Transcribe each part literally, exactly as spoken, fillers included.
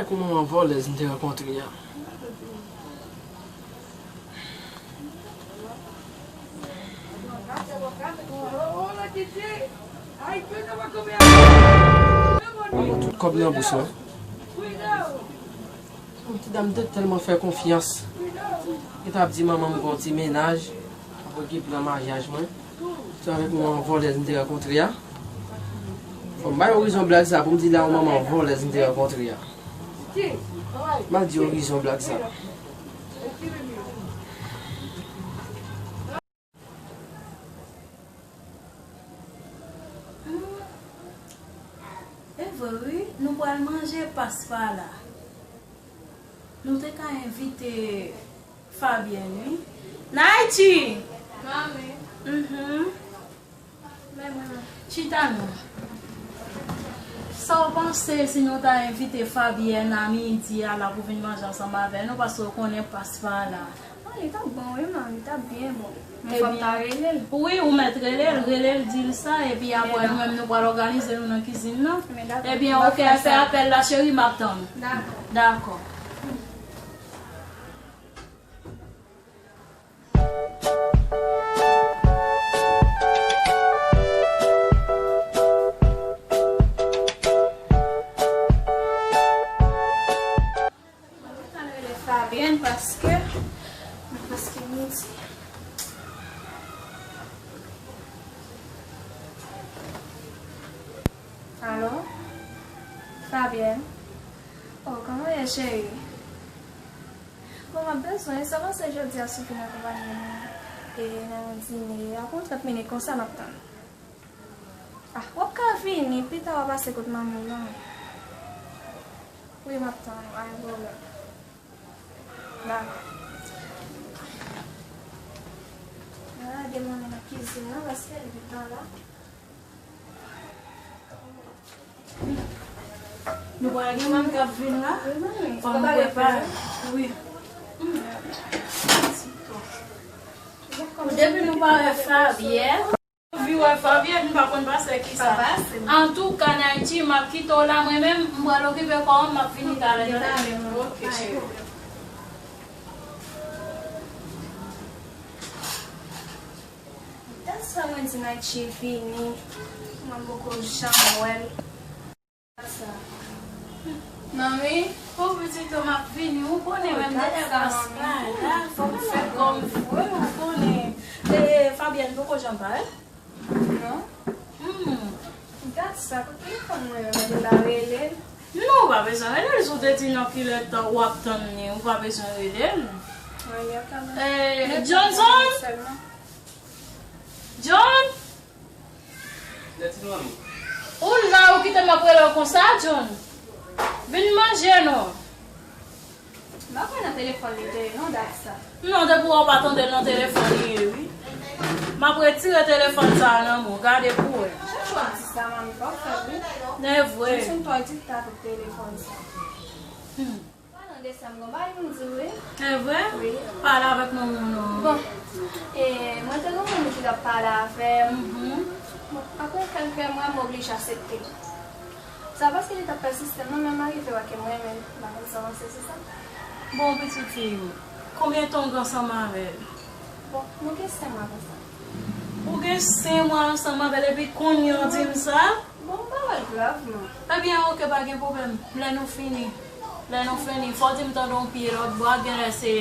Kouman vòlèz m te rankontre a? Mwen tout kòb nan bous mwen. Yon ti dam te tèlman fè konfyans. Li t ap di manman m gon ti mennaj, ap okipe nan maryaj mwen. Se avèk yon vòlèz m te rankontre a. Fò m bay orizon blag sa pou m di la yon manman vòlèz m te rankontre a. M al di orizon blag sa. E vre wi, nou pral manje pas pa la. Nou te ka envite Fabienne wi. Naychi! Manmi. Mhm. Men mwen menm. Chita non. Sa w panse si nou ta envite Fabienne a midi a la pou vin manje ansanm avè nou, paske w konnen pas pa la? Ah, li t ap bon wi, manmi, li t ap byen bon. Men fò m ta rele l. Wi, ou mèt rele l, rele l, di l sa, epi apre nou menm nou pral òganize nou nan kizin nan. Ebyen, oke, fè apèl la, cheri, m ap tann ou. Dakò. Dakò. Mwen pral rele Fabienne paske, paske midi. Alo? Fabienne? Oh, kòman w ye, cheri? Bon, m ap bezwen, sa w panse jodi a si w vin akonpanye nou, e, nan yon dine, a, pou yon trant minit konsa, m ap tann ou. Ah, w ap ka vini, pita w a pase kot manmi w lan. Wi, m ap tann ou, pa gen pwoblèm. Dakò. Mwen lage manmi nan kizin nan, paske li pa la. Nou pral gen moun k ap vin la. Wi, manmi. Fò nou prepare. Wi. Depi nou pa wè Fabienne. Anvi wè Fabienne, m pa konn pase kisa. Antouka, Naychi, m ap kite w la, mwen menm, m pral okipe kò m, m ap vini talè, tande? Ok, cheri. Dat sa mwen di Naychi vini, mwen poko janm wè l. Manmi, pou pitit ou m ap vini, ou konnen menm de lè pas pa la, fò m fè kòm fou, ou konnen. E, Fabienne poko janm parèt? Non. Hmm. Gad sa, kote telefòn mwen yo, mwen te ka rele l. Non, ou pa bezwen rele l, si w te di nan kilè tan w ap tann li, ou pa bezwen rele l. Mwen gen kanmenm. E, Johnson? Johnson? Ou la, ou kite m ap rele w konsa, John? Vin manje non. M pa kwè nan telefòn li te ye non, dat sa. Non, depi w pa tande l nan telefòn li ye, wi. M ap retire telefòn sa a nan men w, gade pou w wè. Chak fwa w di sa, manmi, fò w fè, wi. E vre. Johnson pa di ta tout telefòn sa. Hmm. Pandan desanm, gon bagay pou m di w, wi. E vre? Wi. Pale avèk manman w non. Bon, e, mwen te gen yon moun ki t ap pale avè m. Mhm. Bon, apre kèlke mwa, m oblije aksepte. Sa paske li t ap pèsiste, non, men m arive wè ke m renmen l. M pa konn sa w panse sou sa. Bon, pitit fi m, konbyen tan w gen ansanm avè l? Bon, nou gen senk mwa konsa. Ou gen senk mwa ansanm avè l, epi kounye a w di m sa? Bon, m pa wè l grav, non. Ebyen, oke, pa gen pwoblèm. Lè nou fini, lè nou fini, fò w di m tande yon pye lòt bò a, genlè se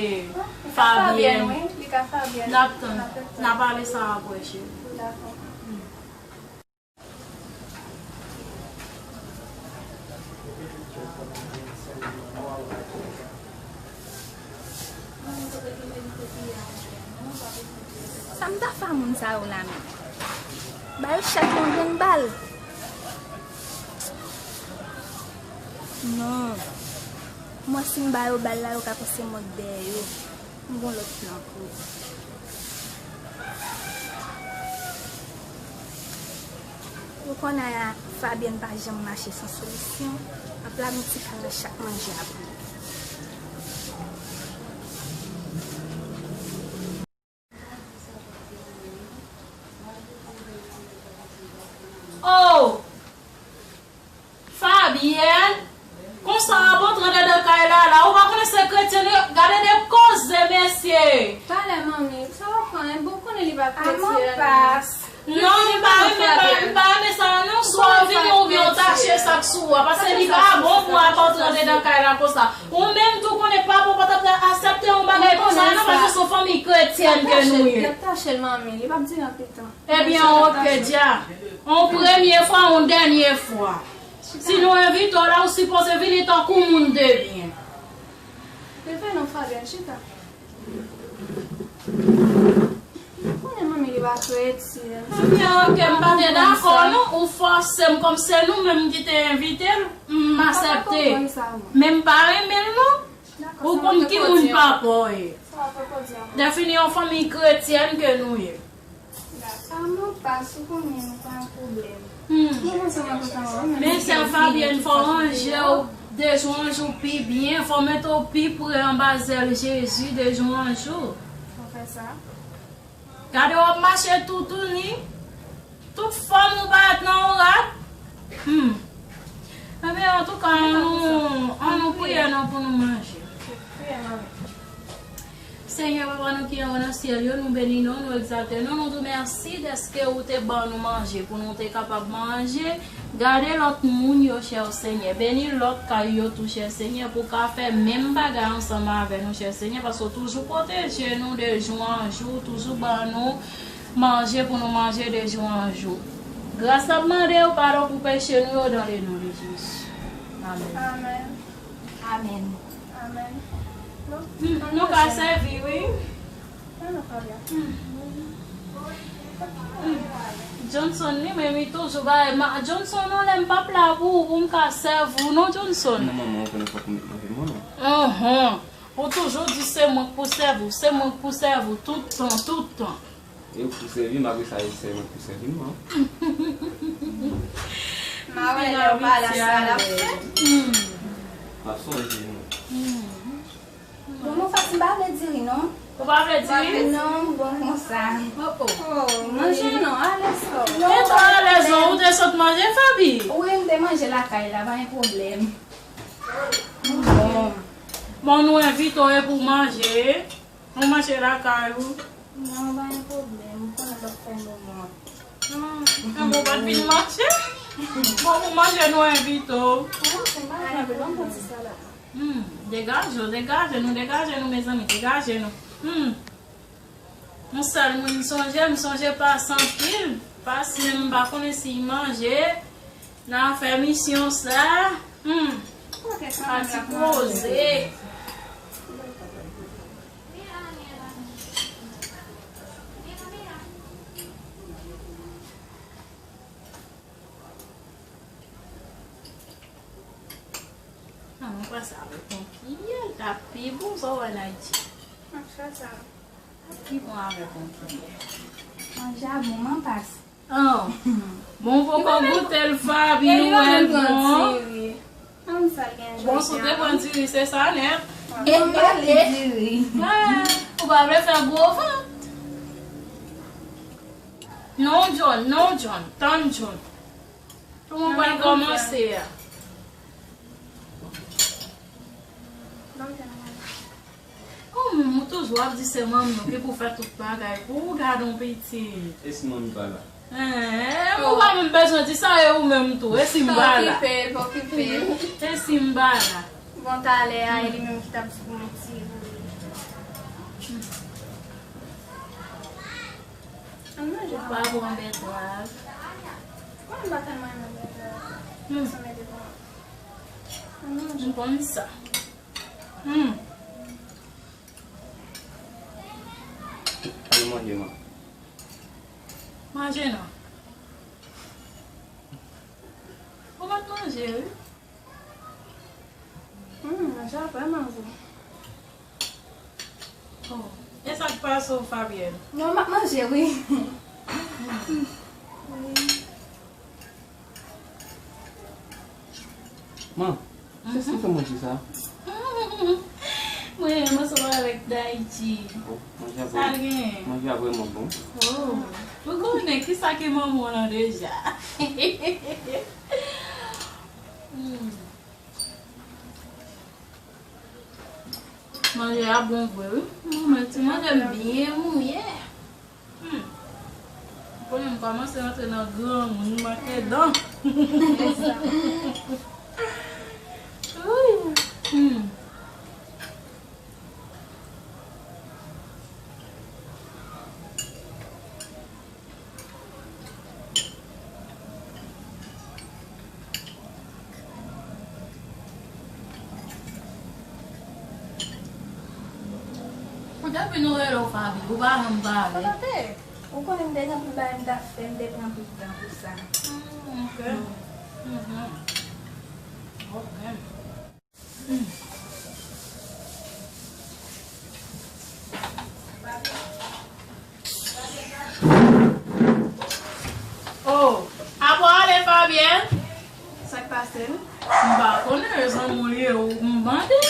Fabienne. Wi, li ka Fabienne. N ap tann. N ap tann. N a pale sa apre, cheri. Dakò. Sa m ta fè a moun sa yo la menm? Ba yo chak yon grenn bal. Non. Mwen, si m ba yo bal la, yo ka panse m wòk dèyè yo. M gon lòt plan pou yo. Ou konn a Fabienne pa janm mache san solisyon. M ap lage yon ti kal nan chak manje a pou li. Oh! Fabienne, konsa w ap antre Talè, manmi, sa w ap fè, en? Bon, konnen li pa kretyen. Non, m pa renmen, m pa, m pa renmen sa non. Swa w vini oubyen w tache sa k sou ou a, paske li pa bon pou w ap antre andedan kay la konsa. Ou menm tou konnen papa w pa t ap aksepte yon bagay konsa non, paske se yon fanmi kretyèn ke nou ye. L ap tache l, manmi, li p ap dire anpil tan. Ebyen, oke, dja. Yon premye fwa, yon dènye fwa. Si nou envite w la, ou sipoze vini tankou moun de byen. Refè non, Fabienne, chita. Ou konnen manmi li pa kretyen. Ebyen, oke, m pa te dakò non, ou fòse m kòm se nou menm ki te envite l, m aksepte. Men m pa renmen l non. Ou konn ki moun papa w ye. Defini yon fanmi kretyèn ke nou ye. Sa m ap pas, ou konnen nou pa gen pwoblèm. Hmm. Men sè Fabienne, fò w ranje w de jou an jou pi byen, fò w mete w pi pre anba zèl Jezi de jou an jou. Fò fè sa. Gade w ap mache toutouni, tout fòm ou parèt nan yon rad. Hmm. Ebyen, antouka, annou, annou priye non pou nou manje. Senyè, Papa nou ki anwo nan syèl yo, nou beni non, nou egzalte non, nou di w mèsi dèske ou te ban nou manje pou nou te kapab manje. Gade lòt moun yo, chè Senyè. Beni lòt kay yo tou, chè Senyè, pou w ka fè menm bagay ansanm avè nou, chè Senyè, paske w toujou pwoteje nou de jou an jou, w toujou ban nou manje pou nou manje de jou an jou. Gras n ap mande w padon pou peche nou yo, dans le nom de Jésus. Amèn. Amèn. Amèn. Amèn. Hmm, nou ka sèvi, wi. Hmm. Hmm. Johnson, li menm, li toujou bay. Ma, Johnson, non, lè m p ap la pou ou, pou m ka sèvi w, non, Johnson. Non, manman, ou konnen fòk ou met manje, manman. Anhan. Ou toujou di se mwen k pou sèvi w, se mwen k pou sèvi w, tout tan, tout tan. E ou pou sèvi m, apre sa, e sèlman pou sèvi m, non? M a wè lè w pa la, sa l ap fè. M ap sonje nou. Bon, mwen fas m pa vle diri, non. Ou pa vle diri? Non, m bon konsa. Oh, oh. Oh, manje non, alèz kò w. Men twa alèz non, ou te sot manje, Fabi? Wi, m te manje lakay la, pa gen pwoblèm. M bon. Bon, nou envite w e pou manje. Nou manje lakay ou? Non, pa gen pwoblèm. Ou konnen l ap fè nou mòn. Hmm, men ou pa t vin manje? Bon, pou manje nou envite w. Ou manje, m pa gen pwoblèm, ban m pran ti salad. Hmm, degaje w, degaje nou, degaje nou, mezanmi, degaje nou. Hmm. Yon sèl moun m sonje, m sonje Pas anpil. Pas menm, m pa konnen si l manje. N a fè misyon sa. Hmm. Pati poze. Nan, mwen pran sa avèk yon kiyè, l ta pi bon, sa w wè n Ayiti. Mwen fè sa. Pi bon avèk yon kiyè. Manje a bon, man pas. Oh. Bon, poko goute l, Fabi, ou wè l bon. Bon, si w te pran diri, se sa nèt. E m pa vle diri. Ou pa vle fè gwo vant. Non, John, non, John. Tann, John. Kòman w pral kòmanse a? Ou menm, ou toujou ap di se manmi w ki pou fè tout bagay pou ou, gade yon pitit. E si manmi pa la? Hein, ou pa menm bezwen di sa, e ou menm tou, e si m pa la? Pa okipe l, pa okipe l. E si m pa la? Bon, talè a, e li menm ki t ap di pou mwen diri. Ann manje. Ou pa pran bètrav. Kòman m pa tèlman renmen bètrav? Hmm. Sa mete pou mwen. Ann manje. M konn sa. Hmm. Ann manje, man. Manje non. Ou mèt manje, wi. Hmm, manje a vrèman gou. Oh. E sa k pase w, Fabienne? Non, m ap manje, wi. Man, se sa fè manje sa? Mwen, mwen sou avèk Dayji. Oh, manje a vrèman bon. Oh, ou konnen ki sa ki manman w lan deja? Hmm. Manje a bon vre, wi. Mwen, ti manje m byen mouye. Hmm. Konnen m kòmanse rantre nan granmoun, m manke dan. Wi. Hmm. Depi nou rele w Faby, ou pa janm pale. Ou konnen m te gen anpil bagay m t ap fè, m te pran anpil tan pou sa. Hmm, ok. Mhm. Ok. Oh, apa w ale, Fabienne? Sa k pase? M pa konnen, e zanmi w li ye, ou m mande.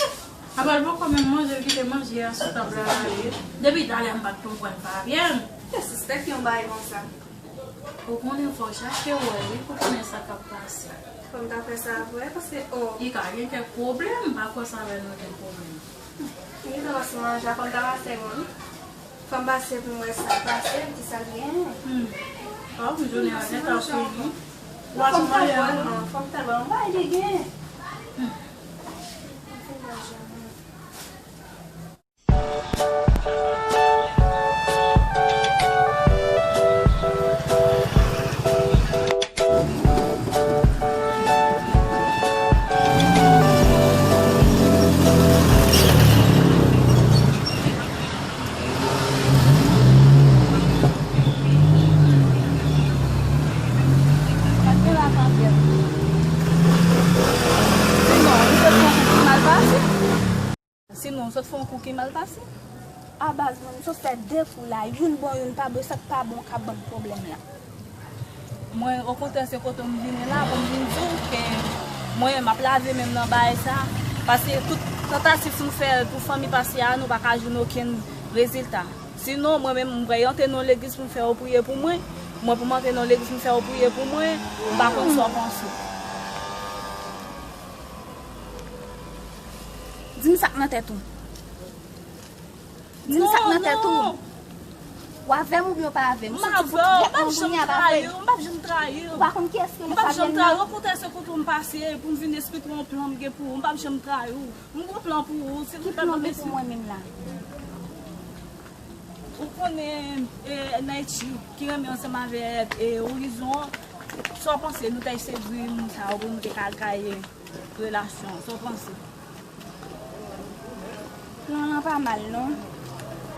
Apa l poko menm manje, l kite manje a sou tab la, l ale. Depi talè m pa t konprann Fabienne. Te sispèk yon bagay konsa. Ou konnen fò w chache wè, wi, pou konnen sa k ap pase. Fò m ta fè sa vre, paske, oh. Li ka gen kèk pwoblèm, m pa kwè sa avè l nou gen pwoblèm. M gentan pase manje a, fò m ta pase, wi. Fò m pase pou m wè sa k pase, m di sa l gen. Hmm. Oh, jounen an gentan fini. Fò m ta wè, non, fò m ta wè, m pa li gen. Hmm. Sinon, nou sot fè yon kou ki mal pase. Sinon, nou sot fè yon kou ki mal pase. A baz mwen, m sot fè de kou la, youn bon, youn pa bon, sa k pa bon ka ban m pwoblèm la. Mwen, okontrè, se kote w m vini la pou m vin di w ke mwen, m ap lave men m nan bagay sa, paske tout tantativ m fè pou fanmi pase a, nou pa ka jwenn okenn rezilta. Sinon, mwen menm, m prè antre nan legliz pou m fè yo priye pou mwen. Mwen, pou m antre nan legliz pou m fè yo priye pou mwen, m pa konn sa w panse. Di m sa k nan tèt ou. Di m sa k nan tèt ou. Ou avè m oubyen ou pa avè m? M avè w, m p ap janm trayi w, m p ap janm trayi w. Ou pa konn kiyès ke li, Fabienne nan? M p ap janm trayi w, okontrè, se kote w m pase pou m vin esplike w yon plan m gen pou ou, m p ap janm trayi w. M gon plan pou ou, silvouplè, ban m esplike. Ki plan ou gen pou mwen menm la? Ou konnen, e, Naytchi ki renmen ansanm avèk, e, Horizon an, sa w panse nou ta eseye di moun sa yo pou nou te ka gaye relasyon an? Sa w panse? Plan an pa mal, non.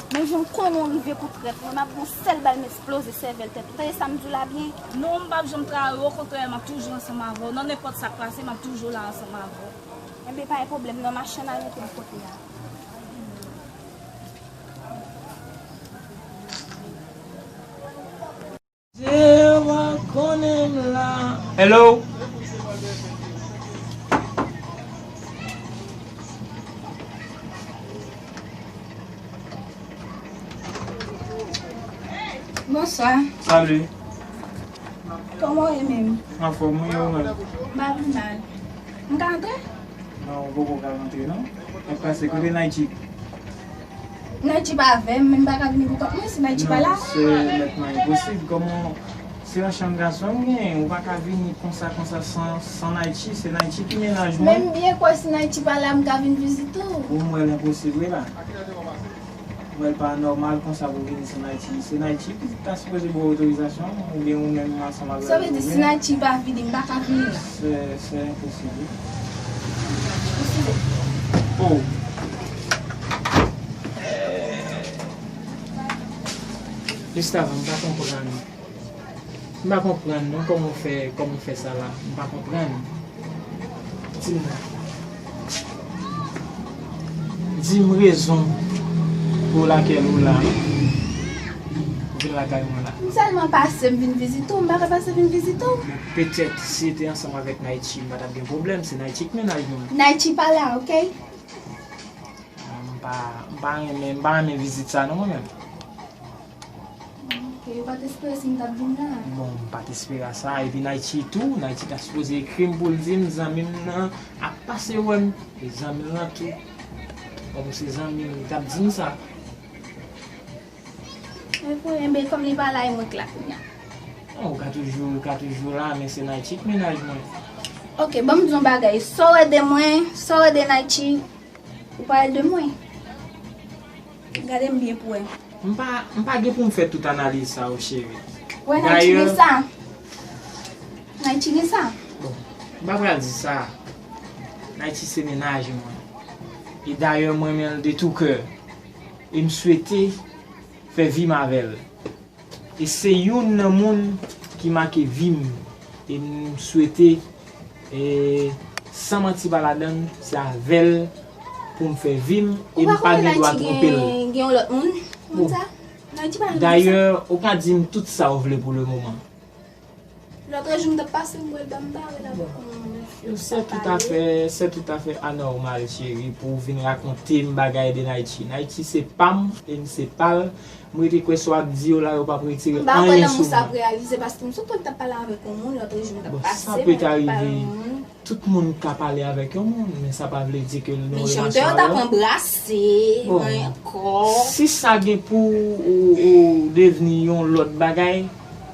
Men jan w konnen w rive pou trèt mwen, m ap gon sèl bal m esploze sèvèl tèt ou. Tande sa m di w la byen? Non, m p ap janm trayi w, okontrè, m ap toujou ansanm avè w. Nan nenpòt sa k pase, m ap toujou la ansanm avè w. Enben, pa gen pwoblèm, non, machann al mete m kote a. Jewa konnen m la. Hello. Bonswa. Salut. Kòman w ye menm? Anfòm, wi, ou menm? M pa pi mal. M ka antre? Non, ou poko ka rantre non. Sa k pase, kote Naytchi? Naytchi pa avè m, men m pa ka vini pou kont mwen si Naytchi pa la. Non, se nètman enposib. Kòman se yon chanm gason m gen, ou pa ka vini konsa, konsa san, san Naytchi, se Naytchi ki mennaj mwen. Men m byen kwè si Naytchi pa la, m ka vin vizite w. Ou m wè l enposib wi la. M wè l pa nòmal konsa pou vini san Naytchi. Se Naytchi ki ta sipoze ba w otorizasyon, oubyen ou menm ansanm avè l. Sa vle di si Naytchi pa vini, m pa ka vini? Se, se enposib, wi. Eskize. Oh. Gustave, m pa konprann. M pa konprann non, kòman w fè, kòman w fè sa la? M pa konprann. Di m non. Di m rezon pou lakèl ou la. Ou vin lakay mwen la. M sèlman pase, m vin vizite w, m pa ka pase vin vizite w. Petèt, si w te ansanm avèk Naytchi, m pa t ap gen pwoblèm, se Naytchi k mennaj mwen. Naytchi pa la, oke? M pa, m pa renmen, m pa renmen vizit sa non, mwen menm. Ok, ou pa t espere si m t ap vin la? Bon, m pa t espere a sa. Epi Naytchi tou, Naytchi ta sipoze ekri m pou l di m zanmi m nan ap pase wè m. E zanmi l lan tou. Ou se zanmi m, li t ap di m sa. Epi, enben, kòm li pa la, e mwen k la kounye a. Non, ou ka toujou, ou ka toujou la, men se Naychi k mennaj mwen. Ok, ban m di yon bagay. Sa w wè de mwen, sa w wè de Naychi, ou pale de mwen. Gade m byen pou wè. M pa, m pa gen pou m fè tout analiz sa yo, cheri. Wè, Naychi gen sa. Naychi gen sa. Bon, m pa pral di sa. Naychi se mennaj mwen. E dayè, m renmen l de tou kè. E m swete fè vi m avè l. E se youn nan moun ki make vi m. E m swete, e, san manti pa ladan l, se avè l pou m fè vi m, e m pa gen dwa twonpe l. Ou pa konnen Naychi gen, gen yon lòt moun? Moun sa? Naychi pa janm di sa. Dayè, ou ka di m tout sa w vle pou le moman. Lòt jou m t ap pase, m wè l ban m bare l avèk yon fi. C'est tout à fait, c'est tout à fait anormal, cheri, pou w vin rakonte m bagay de Naychi. Naychi se pa m, e m se pa l. M rete kwè sa w ap di yo la, yo p ap retire anyen sou mwen. M pa kwè lanmou sa ap reyalize, paske m sot wè l t ap pale avèk yon moun, lòt jou m t ap pase, m wè l pale yon moun. Tout moun ka pale avèk yon moun, men sa pa vle di ke l nan relasyon avè w. Mechan, yo t ap anbrase, bon, ankò. Si sa gen pou ou, ou devni yon lòt bagay,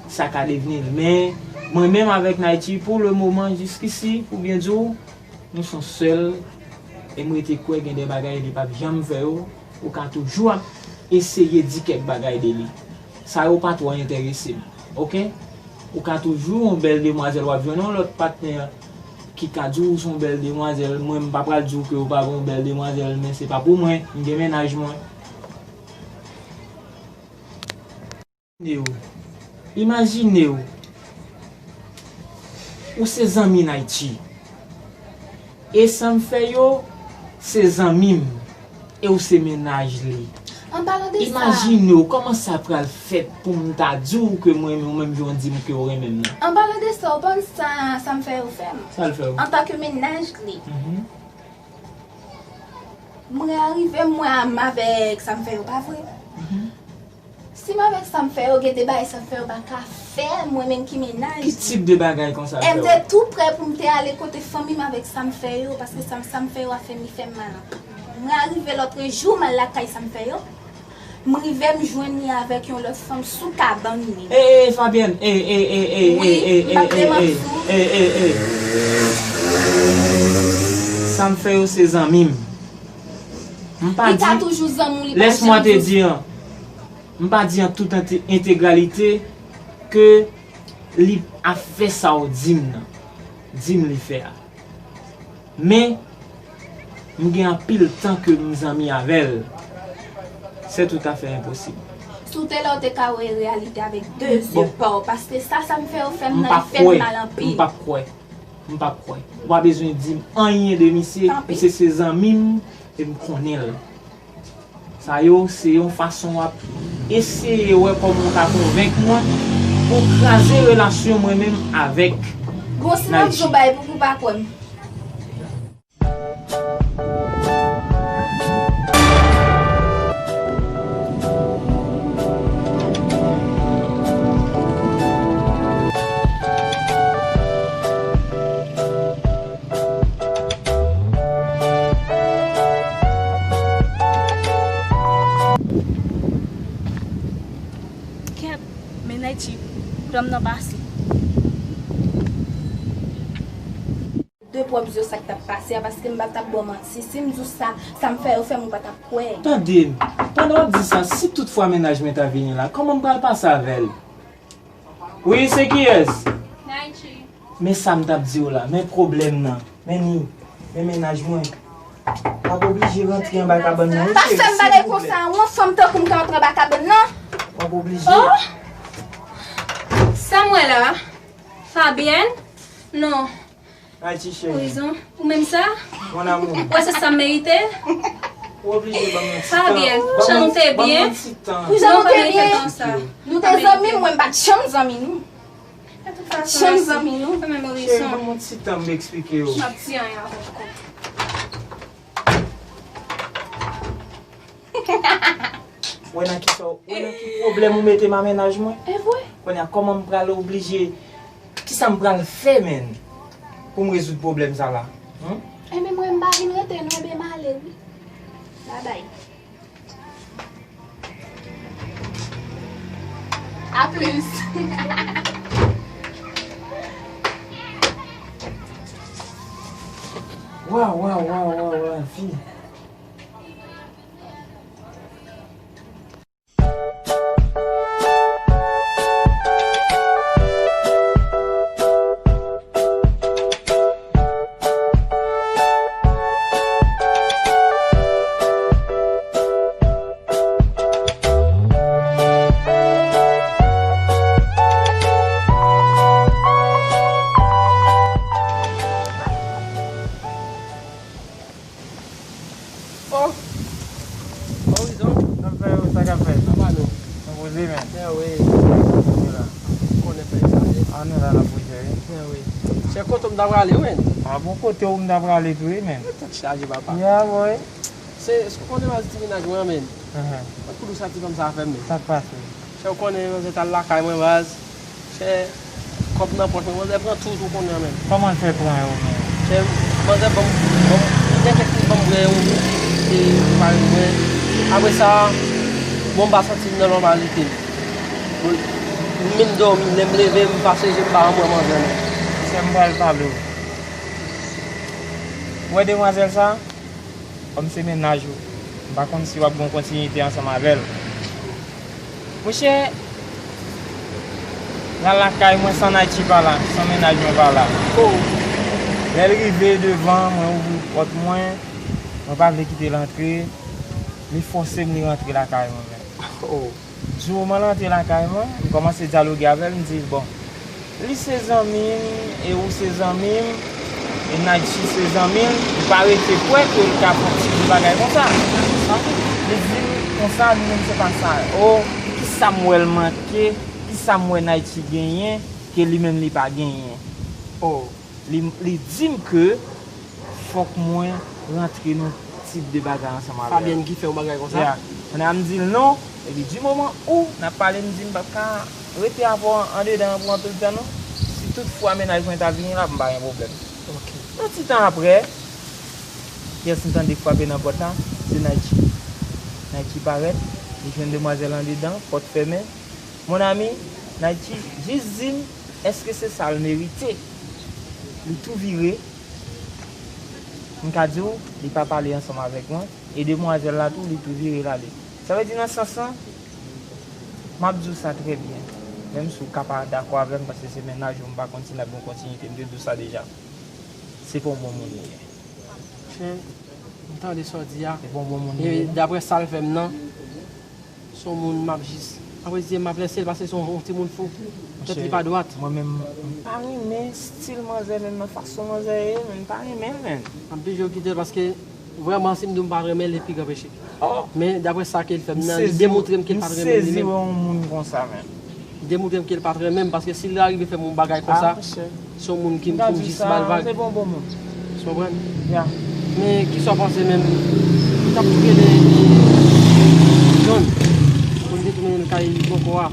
sa ka devni l. Men, mwen menm avèk Naychi, pou le moman, jiskisi, pou byen di w, nou se yon sèl, e m rete kwè gen de bagay li p ap janm fè yo, ou ka toujou ap eseye di kèk bagay de li. Sa yo pa twò enterese m, oke? Ou ka toujou yon bèl demwazèl, w ap jwenn yon lòt patnè ki ka di w se yon bèl demwazèl. Mwen, m pa pral di w ke w pa yon bèl demwazèl, men se pa pou mwen, m gen mennaj mwen. Imajine w. Imajine w. Ou se zanmi Naychi. E sa m fè yo, se zanmi m. E w se mennaj li. An palan de sa. Imajine w, kòman sa pral fèt pou m ta di w ke m renmen w, menm jan w di m ke w renmen m nan. An palan de sa, w konn sa, sa m fè yo fè m? Sa l fè w? Antanke mennaj li. Mhm. Mwen arive, mwen a m avèk sa m fè yo, pa vre? Mhm. Si m avèk sa m fè yo, gen de bagay sa m fè yo pa ka fè, mwen menm ki mennaj li. Ki tip de bagay konsa l fè w? E m te tou prè pou m te ale kote fanmi m avèk sa m fè yo, paske sa m, sa m fè yo a fè m, li fè m mal anpil. Mwen arive lòtrejou, m al lakay sa m fè yo. M rive, m jwenn li avèk yon lòt fanm sou kabann li. Ey, ey, Fabienne, ey, ey, ey, ey, ey, ey, ey, ey, ey, ey, ey, ey. Sa m fè yo se zanmi m. M pa di, laisse-moi te dire, m pa di an tout ente-, entegralite ke li ap fè sa w di m nan. Di m li fè a. Men, m gen anpil tan ke m zanmi avè l. C'est tout à fait impossible. Si w te la, w te ka wè reyalite avèk de zye pa w, paske sa, sa m fè yo fè m nan, li fè m mal anpil. M p ap kwè. M p ap kwè. Ou pa bezwen di m anyen de misye, misye se zanmi m, e m konnen l. Sa yo, se yon fason w ap eseye wè kòman w ka konvenk mwen pou kraze relasyon mwen menm avèk Naychi. Bon, si m ap di w bagay pou ou pa kwè m. Kèt, men Naychi, pran m nan pase. De pwòp zye sa k t ap pase a, paske m pa t ap ba w manti. Si m di w sa, sa m fè yo fè m, ou pa t ap kwè. Tande m, pandan w ap di sa, si toutfwa mennaj mwen ta vini la, kòman m pral pase avè l? Wi, se kiyès? Naychi. Men sa m t ap di w la, men pwoblèm nan, men ni, men mennaj mwen. W ap oblije rantre anba kabann nan, wi, cheri, silvouplè. Pa fè m pale konsa, yon fanm tankou m ka rantre anba kabann nan? W ap oblije. Oh! Sa m wè la? Fabienne? Non. Naychi cheri. Poizon. Ou menm sa? Mon amour. Ou wè se sa m merite? Ou oblije ban m yon ti tan. Fabienne, jan nou te byen? Jan nou te byen? Nou te zanmi, mwen m pa t janm zanmi nou. De tout fason, mèsi. Janm zanmi nou. Cheri, ban m yon ti tan m eksplike w. M ap di anyen avè w ankò. Wè nan ki sa, wè nan ki pwoblèm ou mete m a mennaj mwen? E vre? Kounye a, kòman m pral oblije, kisa m pral fè, menn, pou m rezoud pwoblèm sa la? Enben, mwen, m pa vin rete, non, enben, m ale, wi. Babay. A plis. Waw, waw, waw, waw, waw, fi. Oh! Oh, Wizon. Sa k ap fè, sa k ap fè? Apa nou? Nou poze, men. Mè wi. Nou la. Konnen fè sa, ye. A, nou la, n ap poze, wi. Mè wi. Chè, kote m ta prale, wi, men. A, bon, kote w m ta prale tou, wi, men. Tèt chaje, papa. Ya, boy. Se, se konnen baz ti mennaj mwen, men. Mwen koulou sa ti fanm sa fè m, men. Sa k pase? Chè, ou konnen manzè t al lakay mwen, baz. Chè, kòb nan pòch mwen, manzè pran tout, ou konnen, men. Kòman l fè pran yo, men? Chè, manzè ban m, ban m, li gen kèk ti ban m bwè yo, e, e, mwen. Apre sa, bon, m pa santi m nan nòmalite. M vin dòmi, lè m leve, m pa sonje m pa anmwe manzè, non. Chè, m pral pale w. Ou wè demwazèl sa? Kòm se mennaj ou, m pa konn si w ap gen yon kontinite ansanm avè l. Monchè, l al lakay mwen san Naytchi pa la, san mennaj mwen pa la. Oh. Lè l rive devan, mwen ouvri pòt mwen, mwen pa vle kite l antre, li fòse m li rantre lakay mwen menm. Oh. Di moman l antre lakay mwen, m kòmanse dyaloge avè l, m di l, bon, li se zanmi m, e ou se zanmi m, e Naytchi se zanmi l, m pa rete kwè ke l ka fè yon ti de bagay konsa. Li di m konsa, li menm se pa sa. Oh, kisa m wè l manke, kisa m wè Naytchi genyen, ke li menm li pa genyen. Oh. Li, li di m ke fòk mwen rantre nan tip de bagay ansanm avè l. Fabienne ki fè yon bagay konsa? Ya. Kounye a m di l non, epi di moman ou n ap pale, m di m p ap ka rete avè w andedan an pou anpil tan non. Si tout fwa mennaj mwen ta vini la, m pa gen pwoblèm. Ok. Yon ti tan apre, kiyès m tande k frape nan pòt la? Se Naytchi. Naytchi parèt, li jwenn demwazèl andedan, pòt fèmen. Mon ami, Naytchi jis di m, èske se sa l merite? Li tou vire, m ka di w, li pa pale ansanm avèk mwen, e demwazèl la tou, li tou vire l ale. Sa vle di nan sans lan, m ap di w sa trè byen. Menm si w ka pa dakò avè m, paske se mennaj ou, m pa konn si n ap gen kontinite, m te di w sa deja. Se pa yon bon moun li ye. Chen, m tande sa w di a. Se pa yon bon moun li ye. E daprè sa l fè m nan, se yon moun m ap jis apresye, m ap lèse l, paske se yon, yon timoun fou. Tèt li pa dwat. Mwen menm, m pa renmen stil manzè menm nan, fason manzè ye, men m pa renmen l, men. M ap blije kite l, paske vrèman, si m di w m pa t renmen l, li pi gran peche. Oh. Men, daprè sa ke l fè m nan, li demontre m ke l pa t renmen l li menm. M sezi wè yon moun konsa, men. Demontre m ke l pa t renmen m, paske si l ta rive fè m yon bagay konsa, se yon moun ki m pou m jis ba l vag. Se pa yon bon moun. Ou konprann? Ya. Men kisa w panse menm? Ou t ap tou rele John pou n te tou mennen l kay Bòkò a.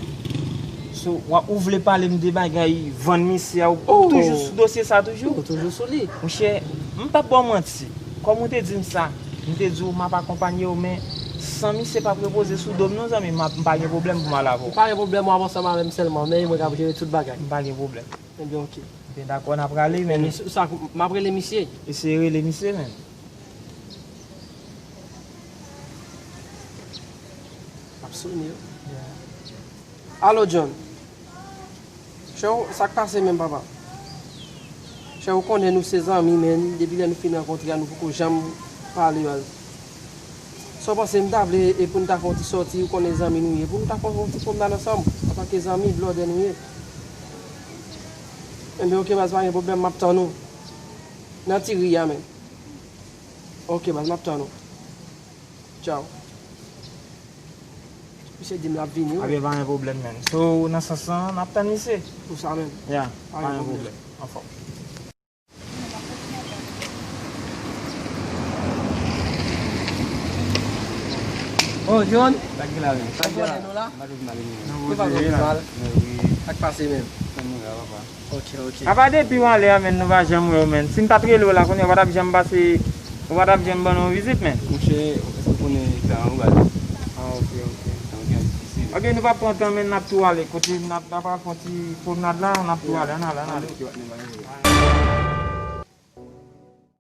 So, w ap, ou vle pale m de bagay vann misye a, ou toujou sou dosye sa toujou? Ou toujou sou li. Monchè, m p ap ba w manti. Kòm ou te di m sa, m te di w m ap akonpanye w, men san misye p ap repoze sou do m non, zanmi m, m ap, m pa gen pwoblèm pou m al avè w. Ou pa gen pwoblèm, w ap ansanm avè m sèlman, men mwen k ap jere tout bagay. M pa gen pwoblèm. Ebyen, oke. Ebyen, dakò, n a prale, men. Men sa, m ap rele misye. Eseye rele misye, men. M ap sone yo. Yeah. Alo, John. Chè, sa k pase menm, papa? Chè, ou konnen nou se zanmi, men depi lè nou fin rankontre a, nou poko janm pale, baz. Sa w panse m ta vle, e pou n ta fè yon ti sòti, ou konnen zanmi nou ye, pou nou ta fè yon ti pwomnad ansanm, antanke zanmi, blòdè nou ye. Enben, oke, baz, pa gen pwoblèm, m ap tann ou. Nan ti ri a menm. Oke, baz, m ap tann ou. Tchaw. Misye di m l ap vini, wi. Ebyen, pa gen pwoblèm, menn. So, nan sans lan, n ap tann misye. Pou sa menm. Ya, pa gen pwoblèm. Anfòm. Oh, John. Sa k gen la, menn? Sa k gen la? Ou konnen nou la? Nou pa twouve mal? Sa k pase menm? Ann nou la, papa. Ok, ok. Apa depi w ale a, menn, nou pa janm wè w, menn. Si m pa t rele w la, kounye a w pa t ap janm pase, w pa t ap janm ban nou yon vizit, menn. Monchè, èske w konnen tan an, ou baz. Ah, ok, ok. Tan an gen difisil. Ok, nou pa pran tan, men n ap tou ale. Kote n ap, n ap al fè yon ti pwomnad la, n ap tou ale, ann ale, ann ale. Ok, ok, ok.